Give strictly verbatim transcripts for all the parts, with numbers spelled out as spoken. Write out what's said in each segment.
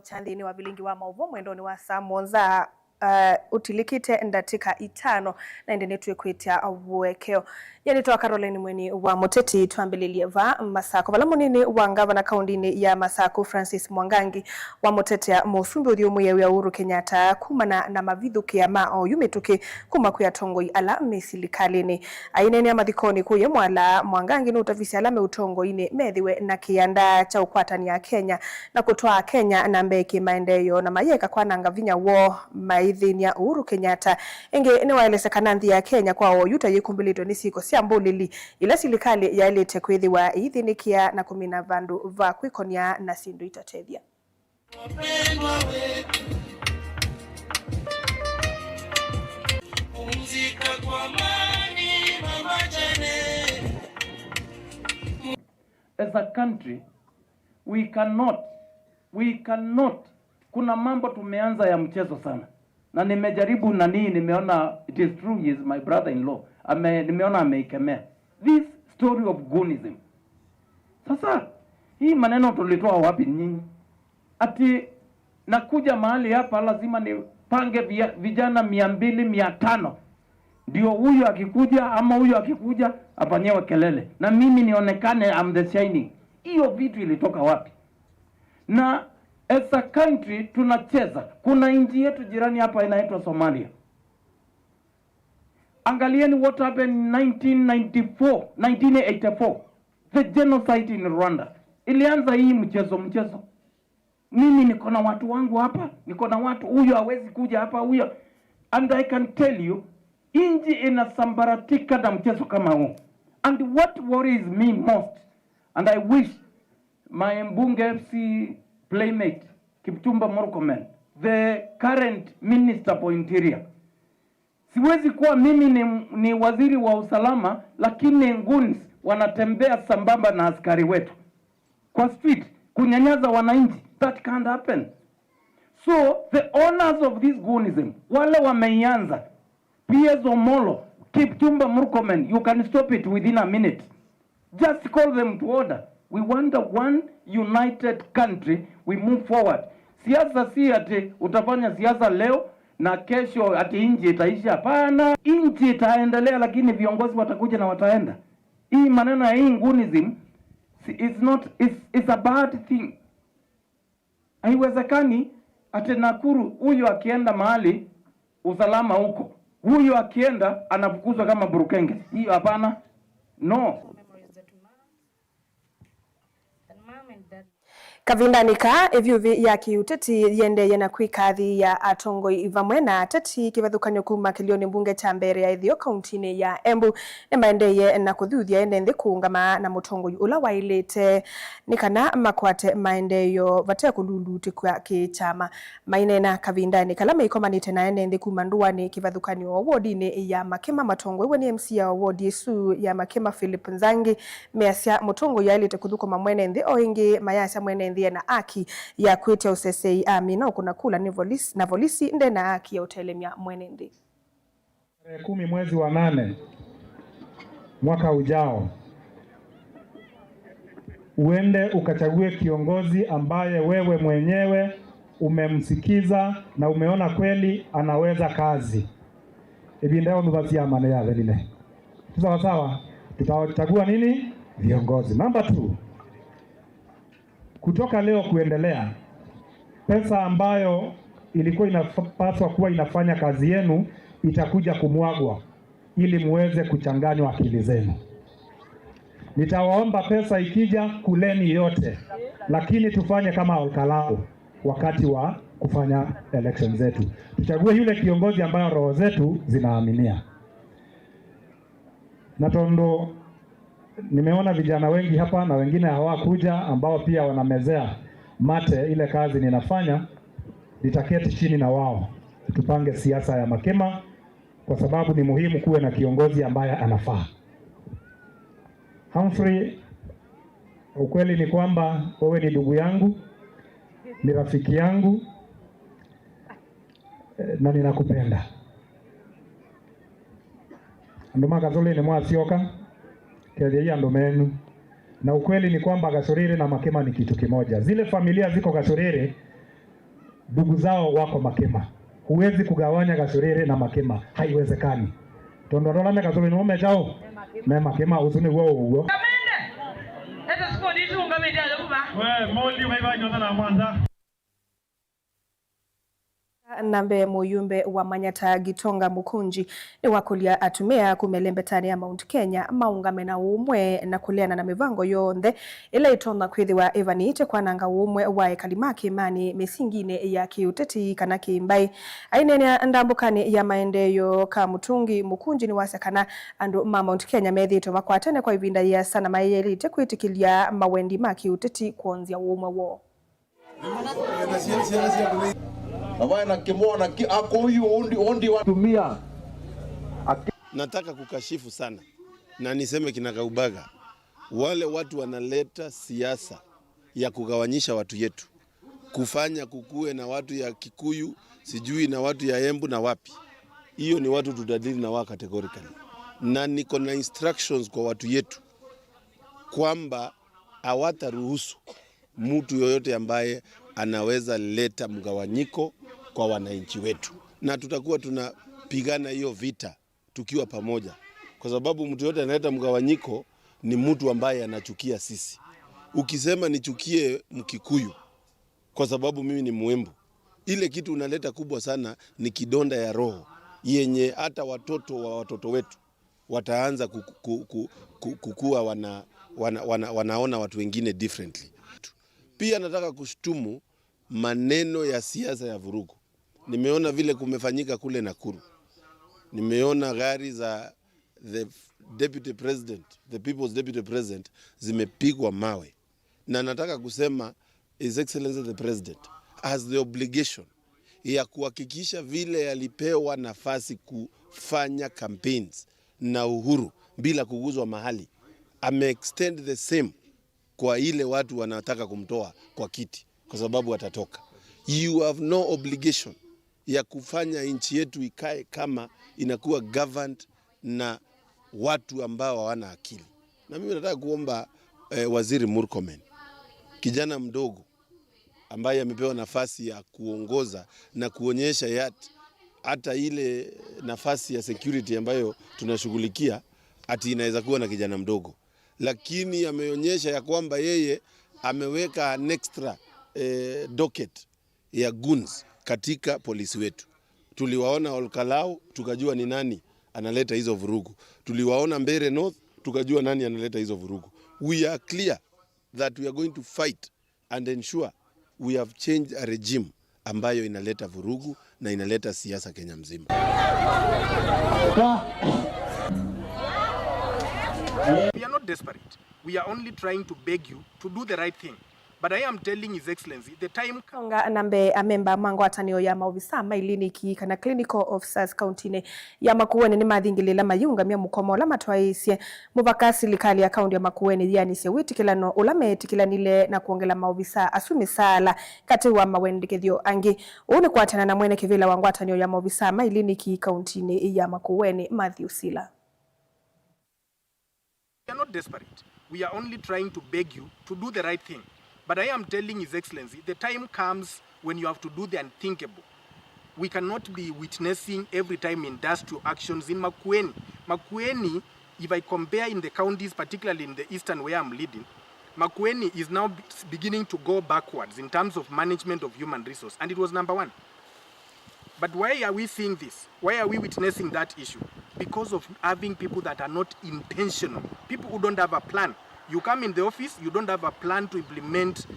kya nthĩnĩ wa vilingi wa maũvoo mwendonĩ wa saa mũonza, uh, ũtilĩkĩte ndatĩka itano, na ĩndĩ nĩtwĩkwĩtya ũekeo. Nyie nĩtwa Caroline Mweni wa Mũteti. Twambĩlĩlye vaa Masako, vala mũnini wa ngavana kaũndĩnĩ ya Masako, Francis Mwangangi, wamũtetea mũsumbĩ ũthyũmũĩe wĩa Uhuru Kenyatta kumana na mavithũkĩa ma oyu mĩtũkĩ kuma kwĩ atongoi ala me silikalĩnĩ. Aineenea mathikonĩ kũye Mwala, Mwangangi nũtavisye ala me ũtongoinĩ methĩwe na kĩanda kya ũkwatany'a Akenya na kũtwaa Akenya na mbee kĩmaendeeo, na mayĩeka kwananga vinya woo maithĩny'a Uhuru Kenyatta. Ĩngĩ nĩwaelesya kana nthĩ ya Kenya kwa oyu ta yĩkumbĩlĩtwe nĩ syĩko sya mbũlĩli, ila silikalĩ yaĩlĩte kwĩthĩwa ĩithĩnĩkĩa na kũmina vandũ va kwĩkonya na syĩndũ itatethya. As a country, we cannot, we cannot. Kuna mambo tumeanza ya mchezo sana. Na nimejaribu nani, nimeona it is true, he is my brother in law. Ame, nimeona ameikemea this story of goonism. Sasa hii maneno tulitoa wapi nyinyi? Ati nakuja mahali hapa lazima nipange vijana mia mbili, mia tano ndio huyu akikuja ama huyu akikuja afanyiwe kelele na mimi nionekane I'm the shining. Hiyo vitu ilitoka wapi? Na as a country tunacheza. Kuna nchi yetu jirani hapa inaitwa Somalia. Angalieni what happened in nineteen ninety-four, nineteen eighty-four, the genocide in Rwanda. Ilianza hii mchezo mchezo. Mimi niko na watu wangu hapa, niko na watu, huyo hawezi kuja hapa, huyo. And I can tell you, nchi inasambaratika na mchezo kama huu. And what worries me most, and I wish my Mbunge F C playmate Kipchumba Murkomen, the current Minister for Interior, siwezi kuwa mimi ni, ni waziri wa usalama lakini goons wanatembea sambamba na askari wetu kwa street kunyanyaza wananchi. That can't happen. So the owners of this goonism, wale wameianza, P S Omolo, Kipchumba Murkomen, you can stop it within a minute. Just call them to order. We want a one united country. We move forward. Siasa si ati utafanya siasa leo na kesho ati nchi itaisha. Hapana, nchi itaendelea, lakini viongozi watakuja na wataenda. Hii maneno ya hii goonism, si- it's not, it's, it's a bad thing. Haiwezekani ati Nakuru huyu akienda mahali usalama huko, huyu akienda anafukuzwa kama burukenge. Hiyo hapana, no. Kavindanĩ kaa, ĩvyũvĩ ya kĩũteti yĩendeeye na kwĩka athi ya atongoi vamwe na ateti kĩvathũkany'o kuma kĩlĩonĩ mbunge kya mbere ya ĩtheo kauntinĩ ya Embu. Nĩmaendeeye na kũthuthya ene nthĩ kũũngama na mũtongoi ũla waĩlĩte nĩ kana makwate maendeeo vate kũlulutĩkw'a kĩ kyama. Maineena kavindanĩ kala meikomanĩte na ene nthĩ kuma ndũanĩ kĩvathũkany'o wodinĩ ya Makĩma matongoew'e nĩ M C A wa wodi ĩsu ya Makĩma Philip Nzangi, measya mũtongoi aĩlĩte kũthũkũma mwene nthĩ o ĩngĩ, mayasya mwene nthĩ ena aki ya kwĩtya ũsesei amina ũkũna kula nĩ volisi, na volisi ndena aki ya ũtelemya mwene nthĩ. Tarehe kumi mwezi wa nane mwaka ujao, uende ukachague kiongozi ambaye wewe mwenyewe umemsikiza na umeona kweli anaweza kazi. Ĩvinda yonthe va syama nĩyathelile. Sawa sawa, tutachagua nini? Viongozi. Number two, kutoka leo kuendelea, pesa ambayo ilikuwa inapaswa kuwa inafanya kazi yenu itakuja kumwagwa ili muweze kuchanganywa akili zenu. Nitawaomba pesa ikija, kuleni yote, lakini tufanye kama Olkalau wakati wa kufanya election zetu. Tuchague yule kiongozi ambayo roho zetu zinaaminia. Na tondũ nimeona vijana wengi hapa na wengine hawakuja ambao pia wanamezea mate ile kazi ninafanya, nitaketi chini na wao tupange siasa ya Makĩma, kwa sababu ni muhimu kuwe na kiongozi ambaye anafaa. Humphrey, ukweli ni kwamba wewe ni ndugu yangu, ni rafiki yangu, eh, na ninakupenda. Andũ ma Kasũlĩnĩ mwasyoka, kethyai andũ menyu. Na ukweli ni kwamba Gacũrĩrĩ na Makĩma ni kitu kimoja. Zile familia ziko Gacũrĩrĩ, Ndugu zao wako Makima. Huwezi kugawanya Gasorere na Makima. Haiwezekani. Tondũ andũ ala me Gasorere nĩmo me kyaũ? Me Makima, ũsu nĩw'o ũw'o. We, Mondi, vai, vai, nyota na mwanza. Na mbee, mũyumbe wa Manyata Gitonga Mukunji nĩwakũlya atumĩa kuma ĩlembetanĩ ya Mount Kenya maũngame na ũmwe na kũleana na mĩvango yonthe ĩla ĩtonya kwĩthĩwa ĩvanĩĩte kwananga ũmwe wa ekali ma kĩĩmanĩ mĩsinginĩ ya kĩũteti kana kĩmbaĩ. Aineenea ndambũkanĩ ya maendeeo, Kamutungi Mukunji nĩwasya kana andũ ma Mount Kenya methĩĩtwe makwatene kwa ĩvinda yĩasa na mayaĩlĩte kwĩtĩkĩlya mawendi ma kĩũteti kwonzya ũmwe woo. Ambaye na kimwona ki-, ako huyu undi, undi wa tumia. Aki- Nataka kukashifu sana na niseme kinagaubaga wale watu wanaleta siasa ya kugawanyisha watu yetu, kufanya kukuwe na watu ya Kikuyu, sijui na watu ya Embu na wapi. Hiyo ni watu tutadili na wao categorically. Na niko na instructions kwa watu yetu kwamba hawataruhusu mtu yoyote ambaye anaweza leta mgawanyiko kwa wananchi wetu, na tutakuwa tunapigana hiyo vita tukiwa pamoja, kwa sababu mtu yoyote analeta mgawanyiko ni mtu ambaye anachukia sisi. Ukisema nichukie Mkikuyu kwa sababu mimi ni Mwembu, ile kitu unaleta kubwa sana ni kidonda ya roho yenye hata watoto wa watoto wetu wataanza ku-, ku-, ku-, ku-, kukua wana, wana, wana, wanaona watu wengine differently. Pia nataka kushtumu maneno ya siasa ya vurugu. Nimeona vile kumefanyika kule Nakuru. Nimeona gari za the deputy president, the people's deputy president, zimepigwa mawe. Na nataka kusema, His Excellency the President has the obligation ya kuhakikisha vile alipewa nafasi kufanya campaigns na Uhuru bila kuguzwa mahali, ame extend the same kwa ile watu wanataka kumtoa kwa kiti kwa sababu atatoka. You have no obligation ya kufanya nchi yetu ikae kama inakuwa governed na watu ambao hawana akili. Na mimi nataka kuomba, eh, Waziri Murkomen, kijana mdogo ambaye amepewa nafasi ya kuongoza na kuonyesha yat-, hata ile nafasi ya security ambayo tunashughulikia, ati inaweza kuwa na kijana mdogo, lakini ameonyesha ya kwamba yeye ameweka an extra, eh, docket ya goons katika polisi wetu. Tuliwaona Olkalau, tukajua ni nani analeta hizo vurugu. Tuliwaona Mbeere North, tukajua nani analeta hizo vurugu. We are clear that we are going to fight and ensure we have changed a regime ambayo inaleta vurugu na inaleta siasa Kenya mzima. We are not desperate. We are only trying to beg you to do the right thing. But I am telling His Excellency, the time Songa na mbee, amemba ma ngwatanĩo ya maovisaa ma iliniki kana clinical officers kauntinĩ ya Makueni nĩmathingĩlĩĩla mayĩũngamya mũkomo ũla matwaĩĩsye mũvaka silikalĩ ya kaunti ya Makueni yĩanĩsye wĩtĩkĩlano ũla meetĩkĩlanile na kwongela maovisaa asu mĩsaala, katĩ wa mawendekethyo angĩ. Ũu nĩ kũatana na mwene kĩvĩla wa ngwatanĩo ya maovisaa ma iliniki kauntinĩ ya Makueni, Matthew Sila. We are not desperate. We are only trying to beg you to do the right thing. But I am telling His Excellency, the time comes when you have to do the unthinkable. We cannot be witnessing every time industrial actions in Makueni. Makueni, if I compare in the counties, particularly in the eastern where I'm leading, Makueni is now be-, beginning to go backwards in terms of management of human resource, and it was number one. But why are we seeing this? Why are we witnessing that issue? Because of having people that are not intentional, people who don't have a plan. You come in the office, you don't have a plan to implement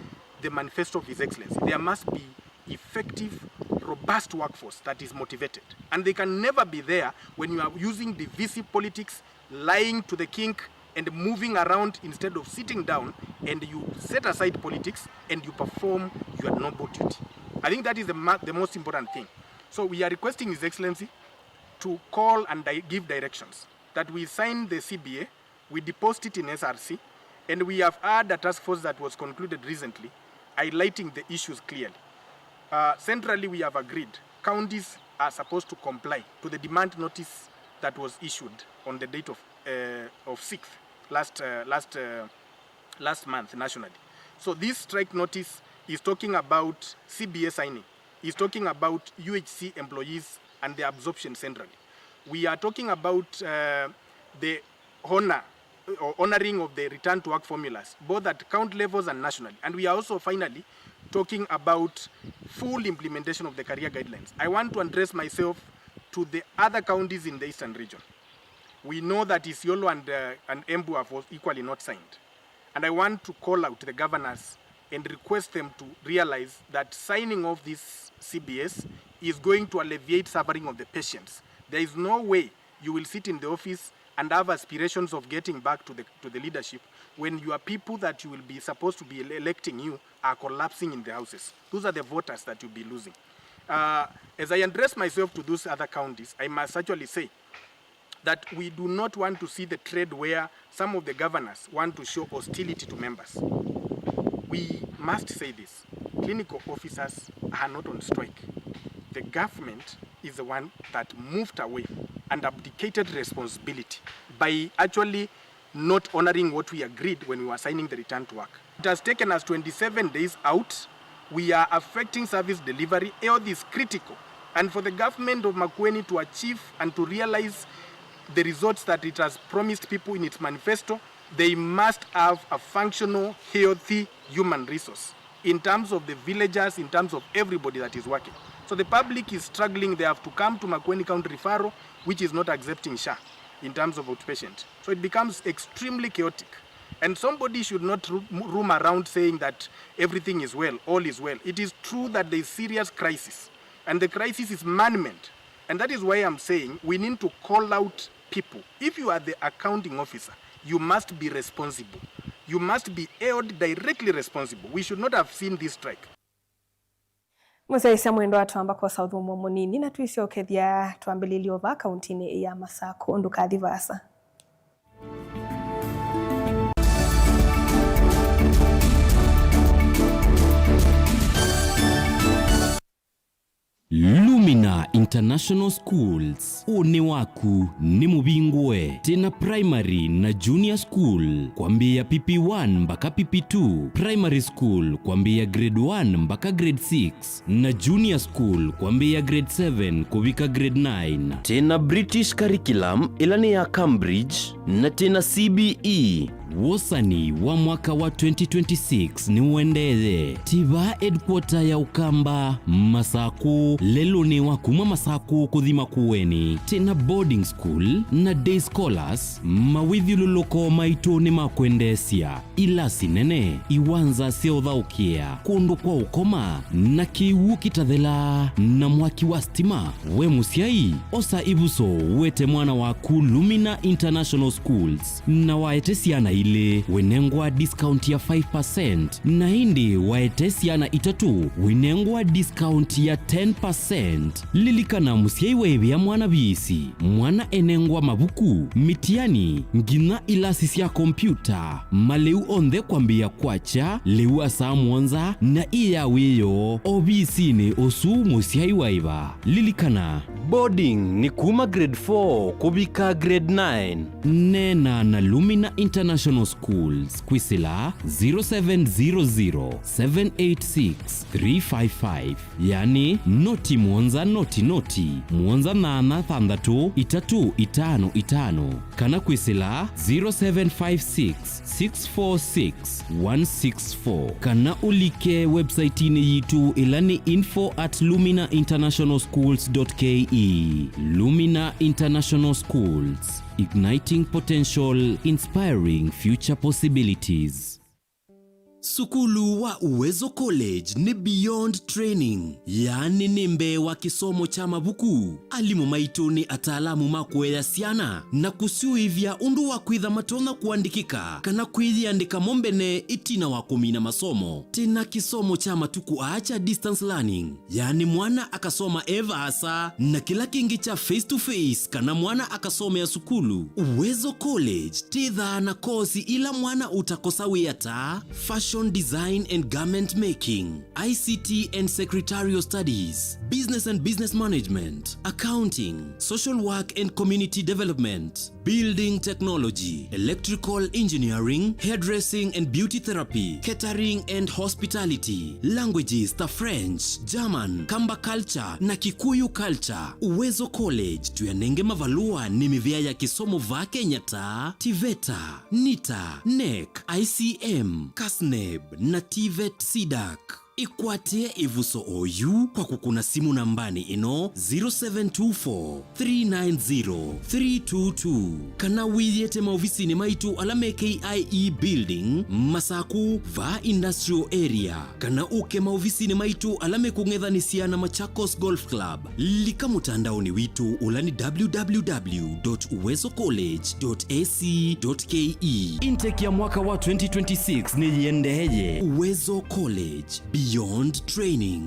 the manifesto of His Excellency. There must be effective, robust workforce that is motivated. And they can never be there when you are using divisive politics, lying to the king and moving around instead of sitting down and you set aside politics and you perform your noble duty. I think that is the ma-, the most important thing. So we are requesting His Excellency to call and di-, give directions that we sign the C B A, we deposit it in S R C, and we have had a task force that was concluded recently highlighting the issues clearly. Uh, centrally, we have agreed counties are supposed to comply to the demand notice that was issued on the date of, uh, of sixth, last, uh, last, uh, last month nationally. So this strike notice is talking about C B A signing. is talking about U H C employees and their absorption centrally. We are talking about uh, the honor or honoring of the return to work formulas, both at county levels and nationally. And we are also finally talking about full implementation of the career guidelines. I want to address myself to the other counties in the Eastern region. We know that Isiolo and, uh, and Embu have equally not signed. And I want to call out the governors and request them to realize that signing off this C B S is going to alleviate suffering of the patients. There is no way you will sit in the office and have aspirations of getting back to the, to the leadership when your people that you will be supposed to be ele-, electing you are collapsing in the houses. Those are the voters that you'll be losing. Uh, as I address myself to those other counties, I must actually say that we do not want to see the trend where some of the governors want to show hostility to members. We must say this, clinical officers are not on strike. The government is the one that moved away and abdicated responsibility by actually not honoring what we agreed when we were signing the return to work. It has taken us twenty-seven days out. We are affecting service delivery. Health is critical. And for the government of Makueni to achieve and to realize the results that it has promised people in its manifesto, they must have a functional, healthy human resource in terms of the villagers, in terms of everybody that is working. So the public is struggling. They have to come to Makueni County Referral, which is not accepting SHA in terms of outpatient. So it becomes extremely chaotic. And somebody should not ro-, roam around saying that everything is well, all is well. It is true that there is serious crisis, and the crisis is man-made. And that is why I'm saying we need to call out people. If you are the accounting officer, you must be responsible. You must be held directly responsible. We should not have seen this strike. Mũsyaĩĩsya mwendwa, twamba kwosa ũthũmũo mũnini na twĩsyokethya twambĩlĩlye o vaa kauntinĩ ya Masakũ. Ndũkathi vaasa. Lumina International Schools, ũnĩ waku nĩ mũvingũe. Twĩna primary na junior school kwambĩĩa P P one mbaka P P two, primary school kwambĩĩa grade one mbaka grade six, na junior school kwambĩĩa grade seven kũvika grade nine. Twĩna British curriculum ĩla nĩ ya Cambridge, na twĩna C B E. Wosani wa mwaka wa twenty twenty-six nĩũendeeye. Twĩ vaa headquarter ya Ũkamba, Masakũ, lelũnĩ wa kuma Masakũ kũthi Makueni. Twĩna boarding school na day scholars. Mawĩthyũlũlũko maitũ nĩ ma kwendeesya. Ilasi nene, iwanza sya ũthaũkĩa, kũndũ kwa ũkoma, na kĩw'ũ kĩtathelaa, na mwaki wa stima. We mũsyai, osa ĩvuso wete mwana waku Lumina International Schools, na waete syana ilĩ, wĩnengwa discount ya five percent, na ĩndĩ waete syana itatũ, wĩnengwa discount ya ten percent. Lilikana, mũsyai waĩvĩa mwana viisi, mwana enengwa mavuku, mĩtiani, nginya ilasi sya kompyuta, malĩu onthe kwambĩĩa kwakya lĩu asaa mũonza na ĩ ya wĩoo ovisinĩ ũsu mũsyai waĩva. Lilikana, boarding nĩ kuma grade four kũvika grade nine. Neena na Lumina International Schools kwĩsĩla zero seven zero zero, seven eight six, three five five. Yani, noti mũonza noti noti, mũonza nyanya thanthatũ itatũ itano itano, kana kwĩsĩla zero seven five six, six four six, one six four, kana ũlike website-inĩ yitũ ĩla nĩ info at lumina international schools dot K E. Lumina International Schools, igniting potential, inspiring future possibilities. Sukulu wa Uwezo College nĩ beyond training, yaani nĩ mbee wa kĩsomo kya mavuku. Alimũ maitũ nĩ ataalamu ma kũea syana na kũsyũĩvya ũndũ wa kwĩtha matonya kũandĩkĩka kana kwĩyĩandĩka mo mbene ĩtina wa kũmina masomo. Twĩna kĩsomo kya matukũ aa kya distance learning, yaani mwana akasoma e vaasa, na kĩla kĩngĩ kya face to face kana mwana akasomea sukulu. Uwezo College twĩthaa na kosi ila mwana ũtakosa wĩa ta fashion design and garment making, I C T and secretarial studies, business and business management, accounting, social work and community development, Building technology, electrical engineering, hairdressing and beauty therapy, catering and hospitality, languages ta French, German, Kamba culture na Kikuyu culture. Uwezo College twianenge mavalũa nĩ mĩvĩa ya kĩsomo vaa Kenya ta TVETA, NITA, NEC, I C M, CASNEB na TVET CDAC. Ĩkwatĩe ĩvuso oyu kwa kũkũna simũ nambanĩ ĩno, zero seven two four, three nine zero, three two two, kana wĩyĩte maovisinĩ maitũ ala me K I E Building, Masaku, vaa Industrial Area, kana ũke maovisinĩ maitũ ala mekũng'ethanĩsya na Machakos Golf Club. Lika mũtandaonĩ witũ ũla nĩ www dot uwezo college dot ac dot ke. Intake ya mwaka wa twenty twenty-six nĩyĩendeeye. Uwezo College, beyond training.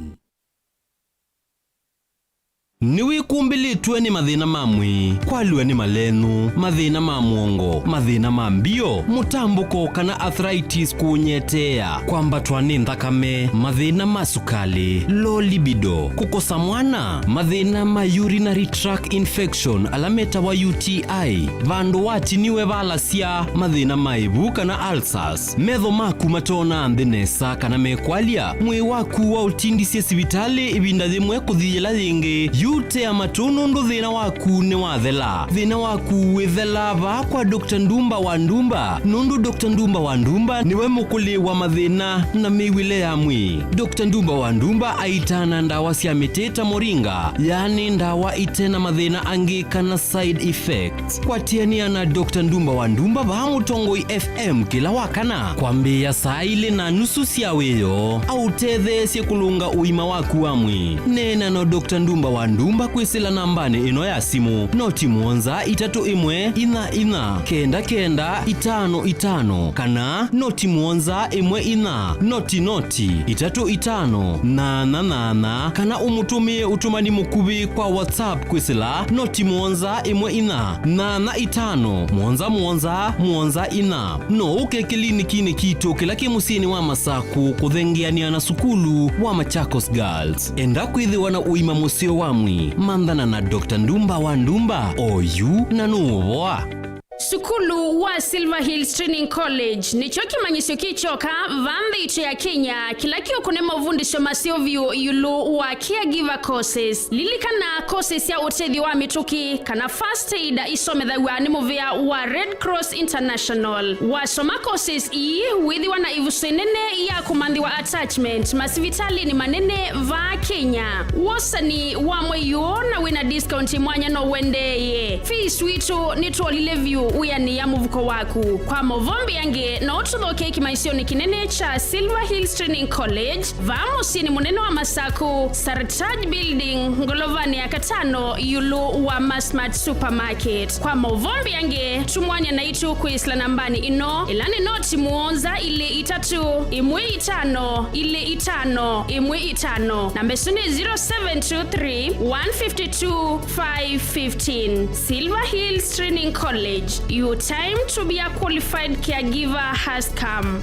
Nĩwĩkumbĩlĩtwe nĩ mathĩna ma mwĩĩ, kwalw'a nĩ malenũ, mathĩna ma mũongo, mathĩna ma mbio, mũtambũko kana arthritis kũũnyeteea, kwambatwa nĩ nthakame, mathĩna ma sukalĩ, low libido, kũkosa mwana, mathĩna ma urinary tract infection ala metawa U T I, vandũ watiniwe valasya, mathĩna ma ĩvu kana ulcers, metho maku matoonaa nthĩ nesa kana mekwalya, mwĩĩ waku waũtindisye sivitalĩ ĩvinda yĩmwe kũthi yĩla yĩngĩ, yu tea matũ nũndũ thĩna waku nĩwathela. Thĩna waku wĩthelaa vaa kwa Doctor Ndumba wa Ndumba, nũndũ Doctor Ndumba wa Ndumba nĩwe mũkũlĩ wa mathĩna na mĩw'ĩle ya mwĩĩ. Doctor Ndumba wa Ndumba aitaa na ndawa sya mĩtĩ ta moringa, yaani ndawa ite na mathĩna angĩ kana side effects. Kwatĩanĩa na Doctor Ndumba wa Ndumba vaa Mũtongoi F M kĩla wa kana kwambĩĩa saa ilĩ na nusu sya wĩoo, aũtetheesye kũlũnga ũima waku wa mwĩĩ. Neena na Doctor Ndumba wa Ndumba kwĩsĩla nambanĩ ĩno ya simũ, noti mũonza itatũ ĩmwe inya inya kenda kenda itano itano, kana noti mũonza ĩmwe inya noti noti itatũ itano nana nana, kana ũmũtũmĩe ũtũmani mũkuvĩ kwa WhatsApp kwĩsĩla noti mũonza ĩmwe inya nana itano mũonza mũonza mũonza inya. No ũke kĩlinikinĩ kitũ kĩla kĩ mũsyĩnĩ wa Masakũ kũthengeanĩa na sukulu wa Machakos Girls. Enda kwĩthĩwa na ũima mũseo wa mwĩĩ, manthana na Doctor Ndumba wa Ndumba oyu na nũũvoa. Sukulu wa Silver Hills Training College nĩkyo kĩmanyĩsyo kĩ kyoka va nthĩ itũ ya Kenya kĩla kĩũkũne mavundĩsyo maseo vyũ ĩũlũ wa caregiver courses. Lilikana, courses sya ũtethyo wa mĩtũkĩ kana first aid isomethaw'a nĩ mũvĩa wa Red Cross International. Wasoma courses ii, wĩthĩwa na ĩvuso ĩnene ya kũmanthĩwa attachment masivitalĩnĩ manene vaa Kenya. Wosani wa mwei ũũ na wĩna discount mwanya no ũendeeye. Fees witũ nĩtwolile vyũ wĩanĩĩa mũvuko waku. Kwa maũvoo mbeange, no ũtũthokee kĩmanyĩsyonĩ kĩnene kya Silver Hills Training College, vaa mũsyĩnĩ mũnene wa Masakũ, Sartaj Building, ngolovanĩ ya katano, ĩũlũ wa Masmart Supermarket. Kwa maũvoo mbeange, tumwany'a naitũ kwĩsĩla nambanĩ ĩno, ĩla nĩ noti mũonza ilĩ itatũ ĩmwe itano ilĩ itano ĩmwe itano. Namba ĩsu nĩ zero seven two three, one fifty two, five fifteen. Silver Hills Training College, your time to be a qualified caregiver has come.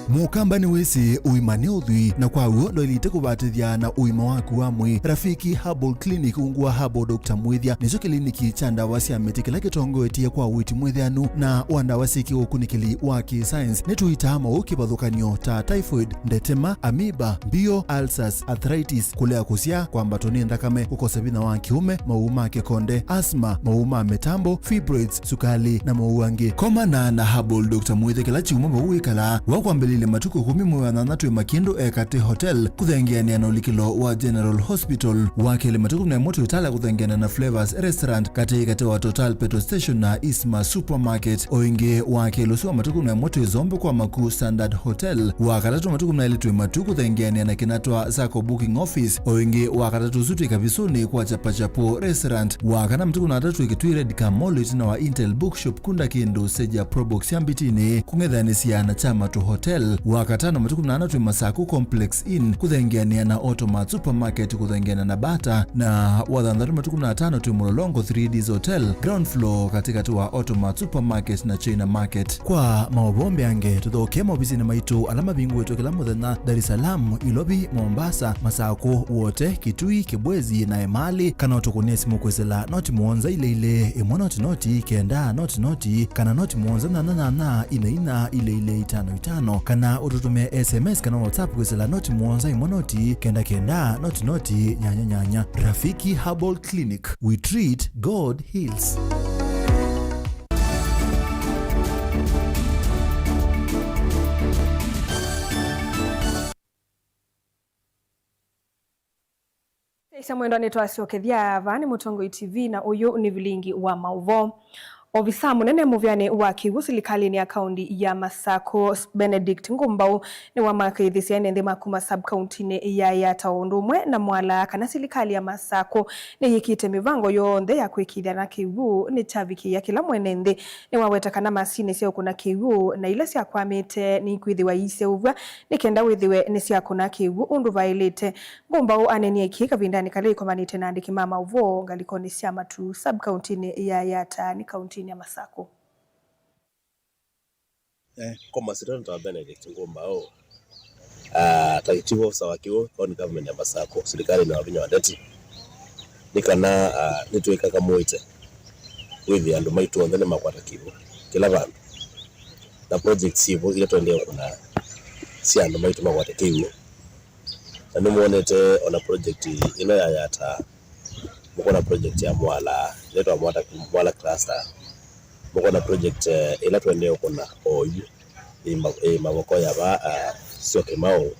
Mũkamba nĩwĩsĩ ũima nĩ ũthwii, na kwa w'o ndwaĩlĩte kũvatĩthya na ũima waku wa mwĩĩ. Rafiki Herbal Clinic ungu wa Herbal Doctor Mwĩthya nĩkyo kĩliniki kya ndawa sya mĩtĩ kĩla kĩtongoetye kwa ũiiti mwĩthĩanu na wa ndawa syĩ kĩũkunĩkĩli wa kĩ-science. Nĩtũitaa maũũ kĩvathũkany'o ta typhoid, ndetema, amoeba, mbio, ulcers, arthritis, kũlea kũsyaa, kwambatwa nĩ nthakame, kũkosa vinya wa kĩũme, maũũ ma kĩkonde, asthma, maũũ ma mĩtambo, fibroids, sukalĩ, na maũũ angĩ. Komana na Herbal Doctor Mwĩthya kĩla kyumwa vau wĩkalaa. Wakwambĩlĩlya matukũ ĩkũmi mwei wa nyanya twĩ Makindu Ekatĩ Hotel, kũthengeanĩa na ũlikĩlo wa General Hospital. Wa kelĩ matukũ kũmi na ĩmwe twĩ Tala kũthengeanĩa na Flavors Restaurant, katĩ katĩ wa Total Petrol Station na Isma Supermarket. O ĩngĩ, wa kelĩ ũsu wa matukũ kũmi na ĩmwe twĩ Zombe kwa Maku Standard Hotel. Wa katatũ matukũ kũmi na elĩ twĩ Matu kũthengeanĩa na Kinatwa Sacco Booking Office. O ĩngĩ, wa katatũ ũsu twĩ Kavisũnĩ kwa Chapachapo Restaurant. Wa kana matukũ kũmi na atatũ twĩ Kitui Red Car Mall ĩtina wa Intel Bookshop kũndũ kĩndũ seja Probox ya Mbitinĩ kũng'ethanĩsya na Chamatu Hotel. Wa katano matukũ kũmi na ana twĩ Masaku Complex Inn kũthengeanĩa na Automat Supermarket kũthengeana na Bata, na wa thanthatũ matukũ kũmi na atano twĩ Mũlolongo three Ds Hotel, ground floor, katĩkatĩ wa Automat Supermarket na China Market. Kwa maũvoo mbeange, tũthokee maovisinĩ maitũ ala mavingũĩtwe kĩla mũthenya Dar es Salaam, Ilovi, Mombasa, Masaku, Wote, Kitui, Kibwezi na Emali, kana ũtũkũnĩe simũ kwĩsĩla noti mũonza ilĩ ilĩ, ĩmwe noti noti, kenda noti noti, kana noti mũonza nyanya nyanya, ina ina, ilĩ ilĩ, itano itano, kana ũtũtũmĩe S M S kana WhatsApp kwĩsĩla noti mũonza ĩmwe noti, kenda kenda, noti noti, nyanya nyanya. Rafiki Herbal Clinic, we treat, God heals. Aisya mwendwa, nĩtwasyokethya vaa nĩ Mũtongoi T V, na ũyũ nĩ vilingi wa maũvoo. Ovisa mũnene mũvĩanĩ wa kĩw'ũ silikalĩnĩ ya kaũnti ya Masakũ, Benedict Ngumbau, nĩwamakĩĩthĩsye ene nthĩ ma kuma sub-kauntinĩ ya Yatta o ũndũ ũmwe na Mwala kana silikalĩ ya Masakũ nĩyĩkĩte mĩvango yonthe ya kwĩkĩĩthya na kĩw'ũ nĩkyavikĩĩa kĩla mwene nthĩ. Nĩwaweta kana masinĩ sya ũkũna kĩw'ũ na ila syakwamĩte nĩikwĩthĩwa iiseũvw'a nĩ kenda wĩthĩwe nĩsyakũna kĩw'ũ ũndũ vaĩlĩte. Ngumbau anenie kĩĩ kavindanĩ kala ĩkomanĩte na andĩki ma maũvoo ngalĩkonĩ sya Matuu, sub-kauntinĩ ya Yatta, nĩ kauntinĩ ya Masakũ. Eh, kwa masitano ta Benedict Ngumbau, ah, ta chief officer wa kĩw'ũ county government ya Masakũ, silikalĩnĩ wa Wavinya wa Ndeti, nĩ kana, ah, nĩtwĩkakamũĩte kwĩthĩa andũ maitũ onthe nĩmakwata kĩw'ũ kĩla vandũ, na project syĩvo ila tũendee kũna sya andũ maitũ makwate kĩw'ũ. Na nĩmwonete ona project ĩno ya Yatta, mũkona project ya Mwala, ĩla ĩtawa Mwala, Mwala Cluster, mũkona project, eh, ĩla tũendee ũkũna oyu ĩ ma-, ĩ mavoko ya vaa, ah, syo Kĩmaũ.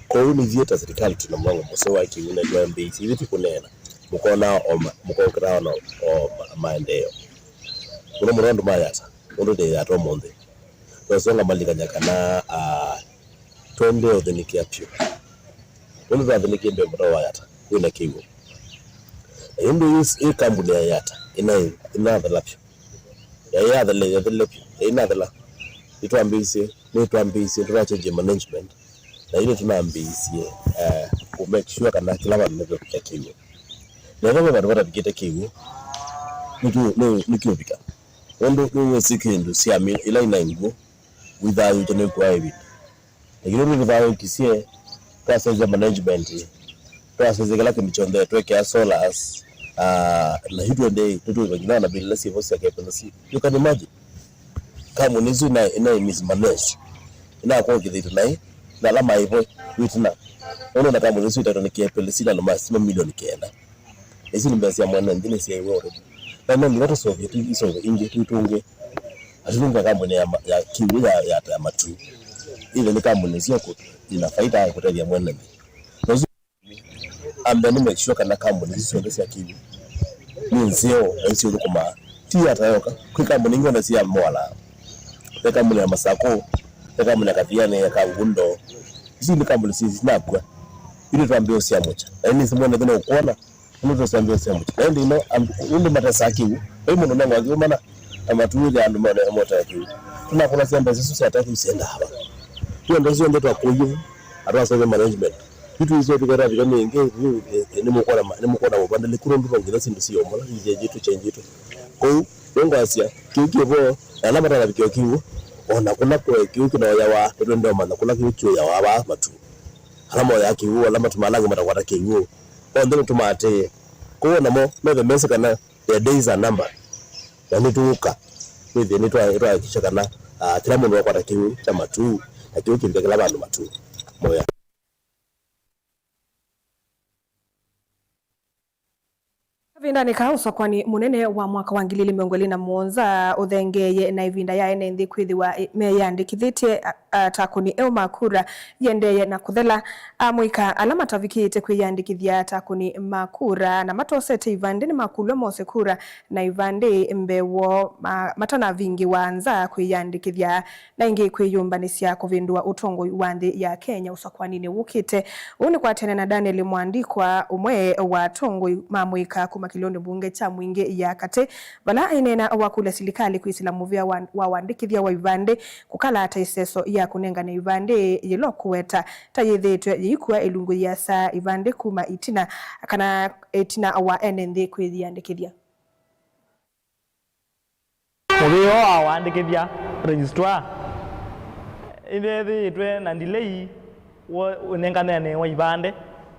Kwoou nĩthyĩ ta silikalĩ twĩ na mũvango mũseo wa kĩw'ũ na nĩtwambĩĩisye, ithyĩ ti kũneena, mũkona o ma-, mũkokĩta ona o ma-, maendeeo. Mũno mũno andũ ma Yatta, ũndũ nĩ Yatta ũmũnthĩ. Twasonga malikany'a kana, ah, tũendee ũthĩnĩkĩa vyũ. Ũndũ twathĩnĩkie mbee mũtao wa Yatta, kwĩ na kĩw'ũ. Na ĩndĩ ĩ, ĩ kambuni ya Yatta, ĩna, ĩnathela vyũ. Yaĩ yathele, yathele vyũ, yaĩ nathela. Nĩtwambĩĩisye, nĩtwambĩĩisye, tũnachenjie management. Na ĩndĩ tũnambĩĩisye, eh, kũ make sure kana kĩla vandũ nĩvekũkĩa kĩw'ũ. Na ĩla ve vandũ vatavikĩte kĩw'ũ, nĩtũ-, nĩ, nĩkĩũvika. Ũndũ nĩwĩsĩ kĩndũ sya mĩ-, ĩla ina nguũ, wĩthayũũkya nĩkũaa ĩvinda. Lakini ũndũ tũthayũũkisye, twasenzya management, twasenzya kĩla kĩndũ kyonthe, twekea solars, ah, na yu twende, nĩtũĩva nginya ona bill ila syĩvo sya K P L C. You can imagine. Kambuni isu ina, ina mismanage. Inakũngĩthĩtwe naĩ, na ala maĩ vo wĩtina. Ũndũ na kambuni isu itaĩtwe nĩ K P L C na andũ ma sitima milioni kenda. Isu nĩ mbesa sya mwene nthĩ nĩsyaiwe already. Na no nginya tũseũvye tu iseũvyo ingĩ, twĩtũnge. Atũnga kambuni ya ma-, ya kĩw'ũ ya, ya, ya Matuu. Ĩthĩwe nĩ kambuni sya kũ-, ina faida ya kũtethya mwene nthĩ. Na ũsu ambe nĩ make sure kana kambuni isu syonthe sya kĩw'ũ nĩ nzeo na nĩsyũthũkũmaa. Ti Yatta yoka, kwĩ kambuni ingĩ ona sya Mwala. Ve kambuni ya Masakũ, ve kambuni ya Kathiani, ya Kangundo. Isu nĩ kambuni si-, sinakw'a. Ithyĩ twambĩĩe ũsyamũkya. Na nĩnĩsĩ mwene nthĩ nũkwona. Nũndũ tũsembea ũsembũkya. Na ĩndĩ ĩno, andũ, nũndũ matesaa kĩw'ũ. Vai mũndũ ũnengwa kĩw'ũ mana, na Matuu ĩthĩa andũ mone motea kĩw'ũ. Tũnakũnasya mbesa isu sya tax syendaa va? Twĩ andũ asu onthe twakũie, na twaseũvya management. Yu tũisye tũketavika mĩingĩ, yu, eh, eh, nĩmũkwona ma-, nĩmũkwona mũvandĩlĩku nũndũ no nginya syĩndũ siyombola, ichenjitwe, chenjitwe. Kwoou, nĩngwasya, kĩu kĩvo, na ala matanavikĩwa kĩw'ũ, o na kũla kũe kĩw'ũ kĩnoyawa, nĩtwendee ũmanya kũla kĩw'ũ kĩũyawa vaa Matuu. Ala moyaa kĩw'ũ, ala matũmaa ala angĩ matakwata kĩw'ũ, onthe nĩtũmaatĩĩe. Kwoou namo methe mesĩ kana their days are numbered. Na nĩtũũka kwĩthĩa nĩtwa-, nĩtwahakikisha kana, ah, kĩla mũndũ akwata kĩw'ũ kya Matuu, na kĩw'ũ kĩvika kĩla vandũ Matuu. Moya. Kavindanĩ kaa ũsakũani mũnene wa mwaka wa ngili ilĩ mĩongo ĩlĩ na mũonza ũthengeeye na ĩvinda ya ene nthĩ kwĩthĩwa, eh, meyĩandĩkĩthĩtye, a, atakũni eũ ma kura yĩendeeye na kũthela. Amũika ala matavikĩĩte kwĩyĩandĩkĩthya atakũni ma kura na matosete ivandĩ nĩmakũlw'a mose kura na ivandĩ mbee woo ma-, matanavingĩwa nza kwĩyĩandĩkĩthya na ĩngĩ kwĩyũmbanĩsya kũvĩndũa ũtongoi wa nthĩ ya Kenya ũsakũaninĩ wũkĩte. Ũu nĩ kwatene na Daniel Mwandikwa, ũmwe wa atongoi ma mũika kuma Kĩlĩonĩ mbunge kya Mwingĩ ya Katĩ, vala aineena wakũlya silikalĩ kwĩsĩla mũvĩa wa, wa wandĩkĩthya wa ivandĩ kũkala ta ĩseso ya kũnengane ivandĩ yĩla ũkũweta ta yĩthĩĩtwe yĩikua ĩlungu yĩasa ivandĩ kuma ĩtina kana ĩtina wa ene nthĩ kwĩyĩandĩkĩthya. Mũvĩa wa wandĩkĩthya, registrar, ĩvethĩĩtwe na delay wo ũnenganene wa ivandĩ.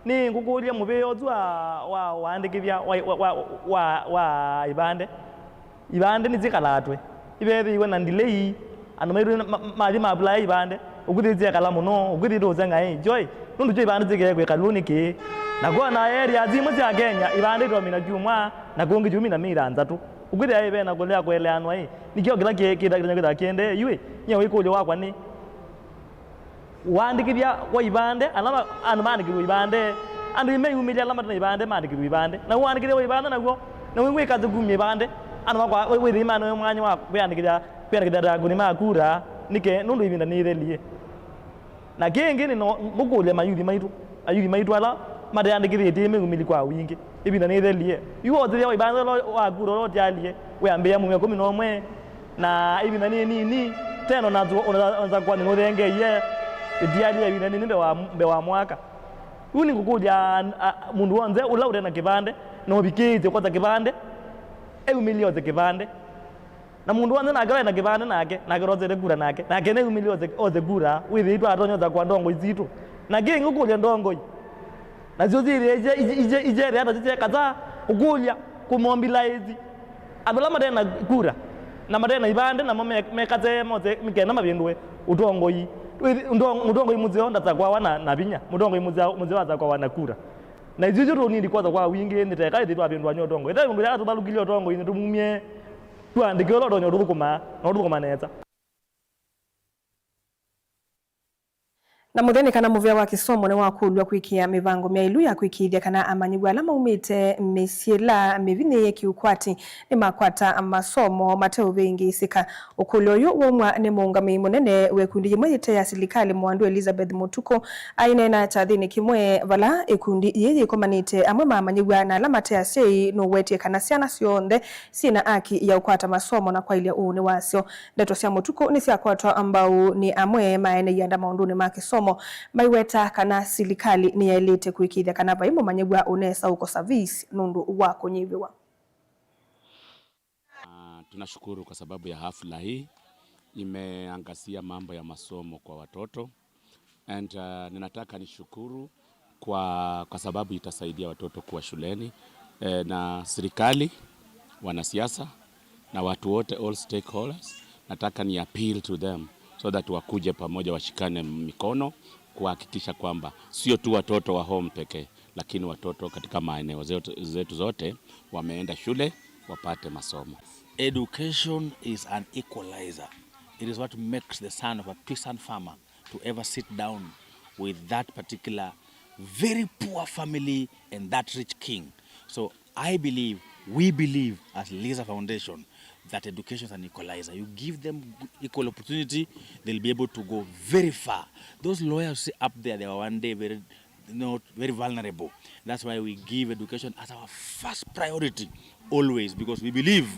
Nĩ ngũkũlya mũvĩa ũsu wa, wa wandĩkĩthya wa, wa, wa, wa, wa ivandĩ, ivandĩ nĩsyĩkalatwe ivethĩiwe na delay, andũ maitũ ma- mathi ma apply ivandĩ, ũkwĩthĩĩtye syekala mũno, ũkwĩthĩĩtwe ũsenga ĩ joy, nũndũ kyo ivandĩ syĩkĩe kwĩkalw'o nĩkĩ? Na kwona area imwe sya Kenya ivandĩ itomina kyumwa, na kũngĩ kyumina mĩi thanthatũ. Ũkwĩthĩa ĩ ve na kũlea kũeleanwa ĩ, nĩkyo kĩla kĩ- kĩtha- kĩtha- kĩtha kĩendee yu ĩ, nyie wĩkũlyo wakwa nĩ, ũandĩkĩthya wa ivandĩ, ala ma- andũ maandĩkĩthw'a ivandĩ, andũ nĩmeyumĩlya ala mate na ivandĩ maandĩkĩthw'a ivandĩ, na ũandĩkĩthya wa ivandĩ naw'o, na wĩw'ĩka thũkumya ivandĩ, andũ makwa wĩthĩi manoe mwanya wa kwĩandĩkĩthya, kwĩandĩkĩthya ta akũni ma kura, nĩke nũndũ ĩvinda nĩĩthelie. Na kĩngĩ nĩ no ngũkũlya mayuthi maitũ, ayuthi maitũ ala mateandĩkĩthĩtye meyumĩlye kwa wingĩ. Ĩvinda nĩthelie. Yu wosĩthya wa ivandĩ ũla wa kura ũla ũtyalie wĩambĩĩa mwei wa ĩkũmi na ũmwe, na ĩvinda nĩ nini, tena ũnasakũa nĩ nũthengeie ĩtyalie ĩvinda nini mbee wa, mbee wa mwaka. Yu nĩngũkũlya a- mũndũ w'onthe ũla ũte na kĩvandĩ na ũvikĩĩtye kwosa kĩvandĩ, eyumĩlye ose kĩvandĩ. Na mũndũ w'onthe nake ũla ena kĩvandĩ nake, nake ũla osete kura nake, nake neyumĩlye ose, ose kura, wĩthĩĩtwe atonya ũsakũa ndongoi sitũ. Na kĩngĩ ũkũlya ndongoi, nasyo syĩthĩe ije- ije- ije- ijeethĩa ta syeka ta ũkũlya kũmobilize andũ ala mate na kura na mate na ivandĩ, namo me- mekate mose kenda mavĩndũe ũtongoi. Wĩthi- ndong- mũtongoi mũseo ndasakũawa na, na vinya, mũtongoi mũseo, mũseo asakũawa na kura. Na ithyĩ ithyĩ tũnindi kwosa kwa wingĩ nĩ teka ĩthĩ twavĩndũany'a ũtongoi. Ĩthe mũndũ yatũvalũkilye ũtongoinĩ tũmumye, tũandĩke ũla ũtonya ũtũthũkũma na ũtũthũkũma nesa. Na mũthya nĩ kana mũvĩa wa kĩsomo nĩwakũlw'a kwĩkĩa mĩvango myaĩlu ya kwĩkĩĩthya kana amanyĩw'a ala maumĩte mĩsyĩ ĩla mĩvinyĩĩe kĩũkwati nĩmakwata masomo mateũvĩngĩĩsĩka. Ũkũlyo ũyũ waumw'a nĩ mũũngamĩi mũnene wa ĩkundi yĩmwe yĩte ya silikalĩ, mũandũ Elizabeth Mũtukũ, aineena kyathĩnĩ kĩmwe vala ĩkundi yĩĩ yĩkomanĩte amwe ma amanyĩw'a na ala mate asyai. Nũwetie kana syana syonthe syĩ na aki ya ũkwata masomo na kwaĩlya ũũnĩ wasyo. Ndeto sya Mũtukũ nĩsyakwatwa mbau nĩ amwe ma ene ianda maũndũnĩ ma kĩsomo, maiweta kana silikalĩ nĩyaĩlĩte kũĩkĩĩthya kana vai mũmanyĩw'a ũnesa ũkosa fees nũndũ wa kũnyivĩwa. Ah, tunashukuru kwa sababu ya hafla hii. Imeangazia mambo ya masomo kwa watoto. And, uh, ninataka nishukuru kwa, kwa sababu itasaidia watoto kuwa shuleni. Eh, na serikali, wanasiasa, na watu wote, all stakeholders, nataka ni appeal to them so that wakuje pamoja, washikane mikono kuhakikisha kwamba sio tu watoto wa home pekee, lakini watoto katika maeneo zetu, zetu zote wameenda shule wapate masomo. Education is an equalizer. It is what makes the son of a peasant farmer to ever sit down with that particular very poor family and that rich king. So I believe, we believe as Liza Foundation, that education is an equalizer. You give them equal opportunity, they'll be able to go very far. Those lawyers you see up there, they were one day very, not very vulnerable. That's why we give education as our first priority always, because we believe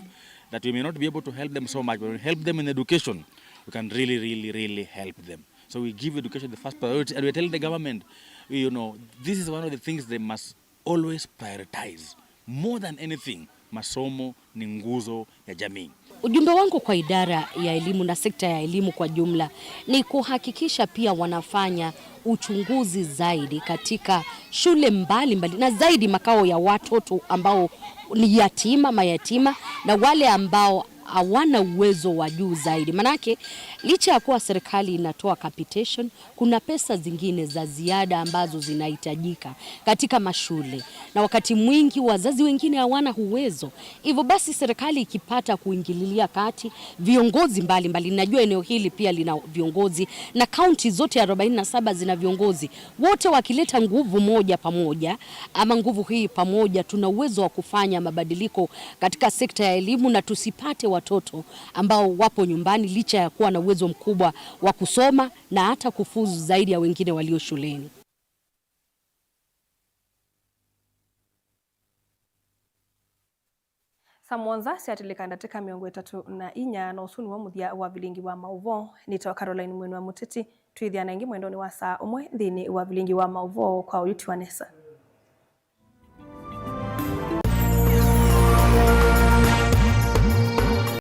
that we may not be able to help them so much, but when we help them in education, we can really, really, really help them. So we give education the first priority, and we tell the government, you know, this is one of the things they must always prioritize. More than anything, masomo ni nguzo ya jamii. Ujumbe wangu kwa idara ya elimu na sekta ya elimu kwa jumla ni kuhakikisha pia wanafanya uchunguzi zaidi katika shule mbalimbali, na zaidi makao ya watoto ambao ni yatima, mayatima, na wale ambao hawana uwezo wa juu zaidi. Manake, licha ya kuwa serikali inatoa capitation, kuna pesa zingine za ziada ambazo zinahitajika katika mashule, na wakati mwingi wazazi wengine hawana uwezo. Hivyo basi, serikali ikipata kuingililia kati, viongozi mbalimbali, najua eneo hili pia lina viongozi, na kaunti zote arobaini na saba zina viongozi, wote wakileta nguvu moja pamoja, ama nguvu hii pamoja, tuna uwezo wa kufanya mabadiliko katika sekta ya elimu na tusipate watoto ambao wapo nyumbani licha ya kuwa na uwezo mkubwa wa kusoma na hata kufuzu zaidi ya wengine walio shuleni. Saa mũonza syatĩlĩka ndatĩka mĩongo ĩtatũ na inya, na ũsu nĩw'o mũthya wa vilingi wa maũvoo. Nĩtawa Caroline Mwene wa Mũteti. Twĩthĩana ĩngĩ mwendonĩ wa saa ũmwe nthĩnĩ wa vilingi wa maũvoo kwa ũyũ tiwa nesa.